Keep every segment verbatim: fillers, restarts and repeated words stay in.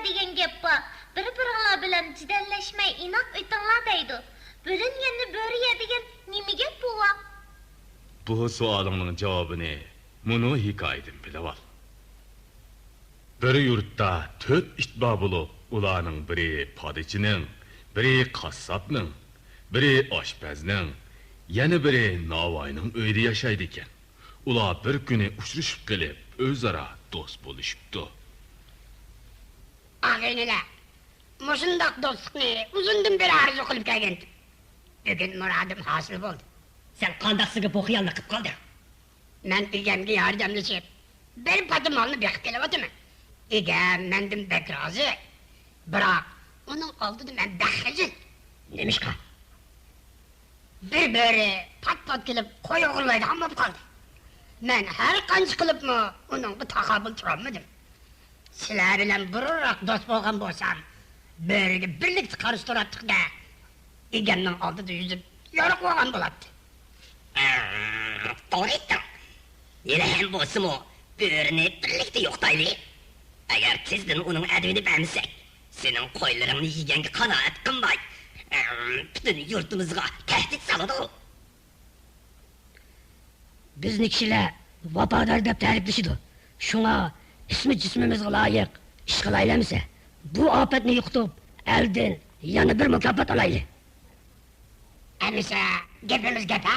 دېگەن گەپ بار. بىر-بىرىڭلار بىلەن جېدەللەشمەي ئىناق ئۆتۈڭلار دەيدۇ. بۆلۈنگەننى بۆرە يەر دېگەن نېمە گەپ بوۋا؟ بۇ سوئالىڭنىڭ جاۋابىنى مۇنۇ ھېكايىدىن بىلىۋال. بىر يۇرتتا تۆت ئىت بار بولۇپ، ئۇلارنىڭ بىرى پادىچىنىڭ، بىرى قاسساپنىڭ، بىرى ئاشپەزنىڭ، يەنە بىرى ناۋاينىڭ ئۆيىدە ياشايدىكەن. ئۇلار بىر كۈنى ئۇچرىشىپ قېلىپ، ئۆزئارا دوست بولۇشۇپتۇ. ئاغىنىلەر، مۇشۇنداق دوستلۇقنى ئۇزۇندىن بېرى ئارزۇ قىلىپ كەلگەنتىم. بۈگۈن مۇرادىم ھاسىل بولدى. سەن قانداقسىگە بۇ خىيالنى قىپ قالدىڭ؟ مەن ئىگەمگە ياردەملىشىپ، بىر پادا مالنى بېقىپ كېلىۋاتىمەن. ئىگەم مەندىن بەك رازى. بىراق، ئۇنىڭ ئالدىدا مەن بەك خىجىل. نېمىشقا؟ بىر بۆرە پات-پات كېلىپ قوي ئوغرىلايدىغان بولۇپ قالدى. مەن ھەر قانچە قىلىپمۇ ئۇنىڭغا تاقابىل تۇرالمىدىم. سىلەر بىلەن بۇرۇنراق دوست بولغان بولسام، بۆرىگە بىرلىكتە قارشى تۇراتتۇق-دە، ئىگەمنىڭ ئالدىدا يۈزۈم يورۇق بولغان بولاتتى. توغرا ئېيتتىڭ. ھېلىھەم بولسىمۇ بۆرىنى بىرلىكتە يوقىتايلى. ئەگەر تېزدىن ئۇنىڭ ئەدىپىنى بەرمىسەك، سېنىڭ قويلىرىڭنى يېگەنگە قانائەت قىلماي، پۈتۈن يۇرتىمىزغا تەھدىت سالىدۇ. بىزنى كىشىلەر ۋاپادار دەپ تەرىپلىشىدۇ. شۇڭا ئىسمى جىسمىمىزغا لايىق ئىش قىلايلى ئەمىسە. بۇ ئاپەتنى يوقىتىپ، ئەلدىن يەنە بىر مۇكاپات ئالايلى. ئەمىسە گېپىمىز گەپ ھە؟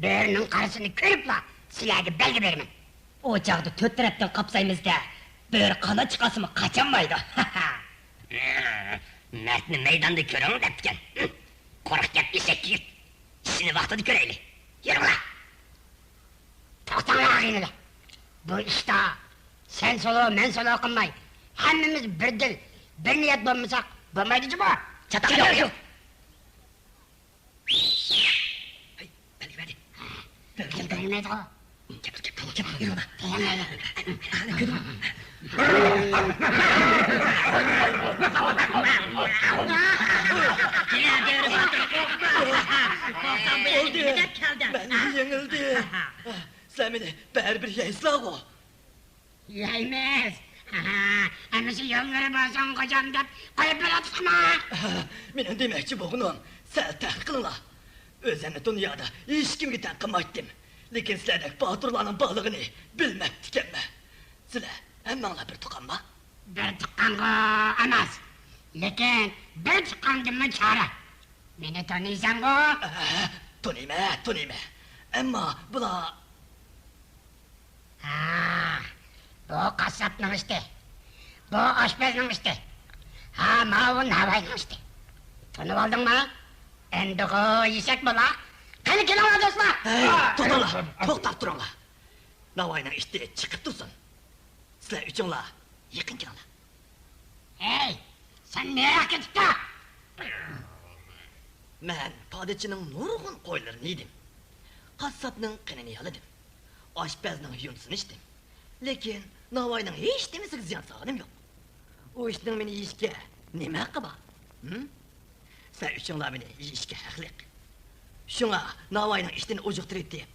بۆرىنىڭ قارىسىنى كۆرۈپلا سىلەرگە بەلگە بېرىمەن. ئۇ چاغدا تۆت تەرەپتىن قاپسايمىز-دە، بۆرە قانات چىقارسىمۇ قاچالمايدۇ. مەردنى مەيداندا كۆرۈڭ دەپتىكەن. قۇرۇق گەپ ئېشەك يىگىت. ئىشىنى ۋاقتىدا كۆرەيلى. يۈرۈڭلار! توختاڭلار ئاغىنىلەر! بۇ ئىشتا سەن سولو، مەن سولو قىلماي، ھەممىمىز بىر دىل، بىر نىيەت بولمىساق بولمايدۇ جۇمۇ! چاتاق يوق! ھەي، بەلگە بەردى. بەلگە بەردى. بەلگە بەرمەيدىغۇ. كەپتۇ، كەپتۇ، كەپتۇ، يۈرۈڭلار. قانا، كۆردۈڭمۇ؟ بولدى. مەن يېڭىلدىم. سىلەر مېنى بەرىبىر يەيسىلەرغۇ؟ يەيمىز. ئەمىسە يوللىرى بولسۇن خوجام دەپ قويۇپ بېرەتتۇقما؟ مېنىڭ دېمەكچى بولغىنىم، سەل تەخىر قىلىڭلار. ئۆزۈمنى دۇنيادا ھېچكىمگە تەڭ قىلمايتتىم. لېكىن سىلەردەك باتۇرلارنىڭ بارلىقىنى بىلمەپتىكەنمەن. سىلەر ھەممەڭلار بىر تۇغقانما؟ بىر تۇغقانغۇ ئەمەس، لېكىن بىر تۇغقاندىنمۇ چارە. مېنى تونۇيسەنغۇ؟ ئەھە، تونۇيمەن، تونۇيمەن. ئەمما بۇلار ھا، بۇ قاسساپنىڭ ئىتى. بۇ ئاشپەزنىڭ ئىتى. ھا، ماۋۇ ناۋاينىڭ ئىتى. تونۇۋالدىڭمۇ؟ ئەمدىغۇ يېسەك بولا. قېنى كېلىڭلار دوستلار! ھەي، توختاڭلار، توختاپ تۇرۇڭلار. ناۋاينىڭ ئىتى چىقىپ تۇرسۇن. سىلەر ئۈچۈڭلار يېقىن كېلىڭلار. ھەي، سەن نېرىغا كېتىپ تۇر! مەن پادىچىنىڭ نۇرغۇن قويلىرىنى يېدىم. قاسساپنىڭ قېنىنى يالىدىم. ئاشپەزنىڭ يۇندىسىنى ئىچتىم. لېكىن ناۋاينىڭ ھېچ نېمىسىگە زىيان سالغىنىم يوق. ئۇ ئىتنىڭ مېنى يېيىشكە نېمە ھەققى بار؟ ھىم؟ سىلەر ئۈچۈڭلار مېنى يېيىشكە ھەقلىق. شۇڭا ناۋاينىڭ ئىتىنى ئۇجۇقتۇرۇۋېتىپ،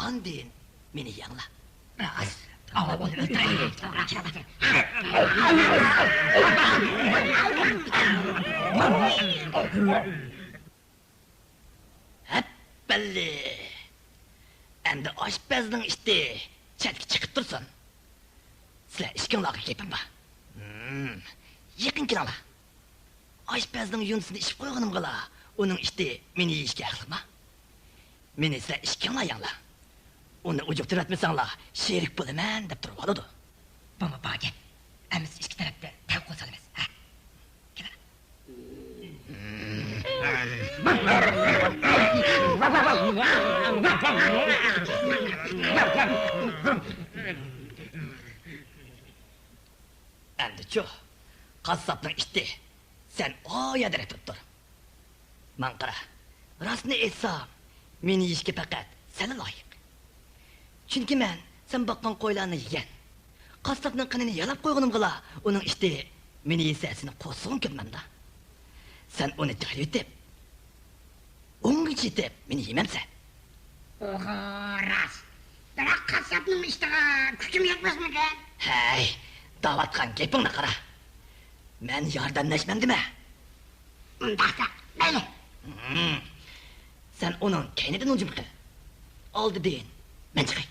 ئاندىن مېنى يەڭلار. راست. ئاۋۋال ئۇنى ئۆلتۈرەيلى. ھەپپەللى! ئەمدى ئاشپەزنىڭ ئىتى چەتكە چىقىپ تۇرسۇن. سىلەر ئىككىڭلارغا گېپىم بار. ھىم، يېقىن كېلىڭلار. ئاشپەزنىڭ يۇندىسىنى ئىچىپ قويغىنىمغىلا، ئۇنىڭ ئىتى مېنى يېيىشكە ھەقلىقما؟ مېنى سىلەر ئىككىڭلار يەڭلار. ئۇنى ئۇجۇقتۇرۇۋەتمىسەڭلار، شېرىك بولىمەن دەپ تۇرۇۋالىدۇ. بۇمۇ بار گەپ. ئەمىسە ئىككى تەرەپتە تەڭ قول سالىمىز. ھە؟ كېلىڭ. ئەمدىچۇ، قاسساپنىڭ ئىتى، سەن ئا يەردە تۇرۇپ تۇر. ماڭا قارا، راستىنى ئېيتسام، مېنى يېيىشكە پەقەت سەنلا لايىق. چۈنكى مەن سەن باققان قويلارنى يېگەن. قاسساپنىڭ قېنىنى يالاپ قويغىنىمغىلا، ئۇنىڭ ئىتى مېنى يېسە، سېنى قورسىقىڭ كۆرمەمدۇ؟ سەن ئۇنى تەرىۋىتىپ، ئۇنىڭغا چېتىپ مېنى يېمەمسەن؟ ئوغۇ، راست. بىراق قاسساپنىڭ ئىتىغا كۈچۈم يەتمەسمىكىن؟ ھەي، دەۋاتقان گېپىڭنى قارا. مەن ياردەملەشمەمدىمە؟ ئۇنداقتا، مەيلى. ھىم. سەن ئۇنىڭ كەينىدىن ھۇجۇم قىل. ئالدىدىن مەن چىقاي.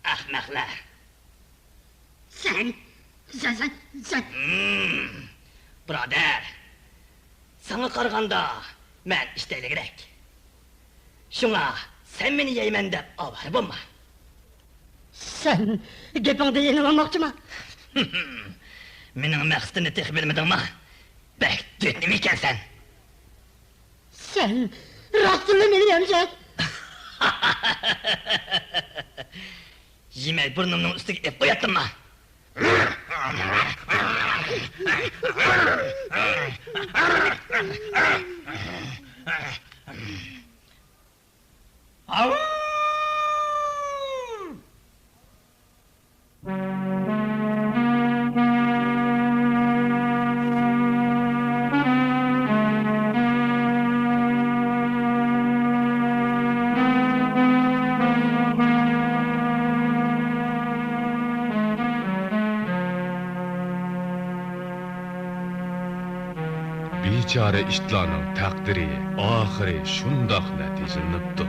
ئەخمەقلەر! سەن، سەن، سەن، سەن. ھىم، بۇرادەر، ساڭا قارىغاندا مەن ئىشتەيلىكرەك. شۇڭا سەن مېنى يەيمەن دەپ ئاۋارە بولما. سەن گېپىڭدىن يېنىۋالماقچىما؟ مېنىڭ مەقسىتىمنى تېخى بىلمىدىڭما؟ بەك دۆتنىمە ئىكەنسەن. سەن راستتىنلا مېنى يەمسەن؟ يېمەي بۇرنۇمنىڭ ئۈستىگە ئېلىپ قوياتتىمما؟ بىچارە ئىتلارنىڭ تەقدىرى ئاخىرى شۇنداق نەتىجىلىنىپتۇ.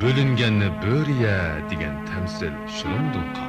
بۆلۈنگەننى بۆرە يە دېگەن تەمسىل شۇنىڭدىن قالدى.